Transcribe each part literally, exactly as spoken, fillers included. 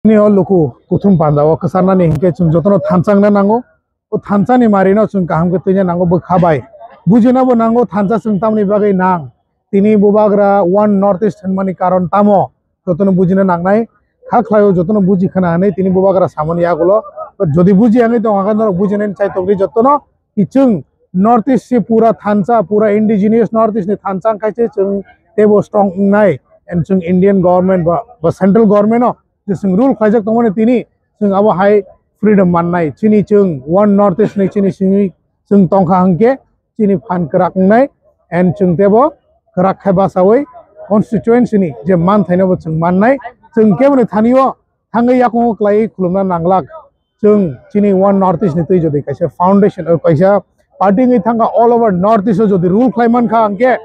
Tini o luku kuthum panda o kwcharnani hinkhe chwng jotono thansa wngna nango. O thansa ni mari no chwng kaham khe twina nango bwkha bai. Bujina bo nango thansa chwng tamni bagwi nang. Tini bubagra One North East hwnmani karon tamo? Jotono bujina nangnai. Kha khlaio jotono buji khna hwnwi tini bubagra samani yagulo. Jodi buji wngwi tongkha khe norok bujinani chai tongdi jotono. Chwng North East si pura thansa, pura indigenous North East ni thansa wngkha se chwng teibo strong wngnai. And chwng Indian government ba, ba central government no je chwng rule khlaijak tongmani tini chwng abo hai freedom mannai. Chini chwng One North East ni chini simi chwng tongkha hwnkhe chini phan kwrak wngnai. And chwng teibo kwrak khai bachaui constituency ni je manthaino bo chwng mannai. Chwng keboni thani o thangwi yakungo kwlaiwi khulumna nanglak. Chwng chini One North East ni twi jodi kaisa foundation o kaisa party wngwi thangkha all over North East o jodi rule khlai mankha hwnkhe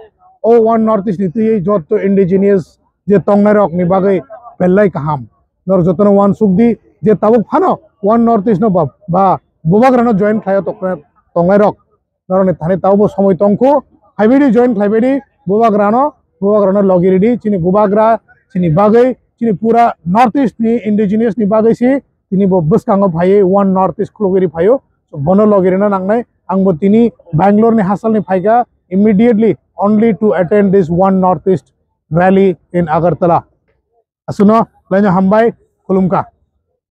o One North East ni twi jotto indigenous je tongnai rok ni bagwi belai kaham. Norok jotono uansuk di je tabuk phano One North East no ba, ba bubagra no join khlai o tokna tongnai rok. Norokni thani tabukbo somoi tongkhu, phaibaidi join khlaibaidi bubagrano, bubagrano logi ridi chini bubagra chini bagwi chini pura North East ni indigenous ni bagwi si tini bo bwskango phaiwi One North East khulugwi ri phaio. So bono logi rina nangnai. Ang bo tini Bangalore ni hasalni phaikha immediately only to attend this One North East rally in Agartala. Asuno laino hambai, khulumkha.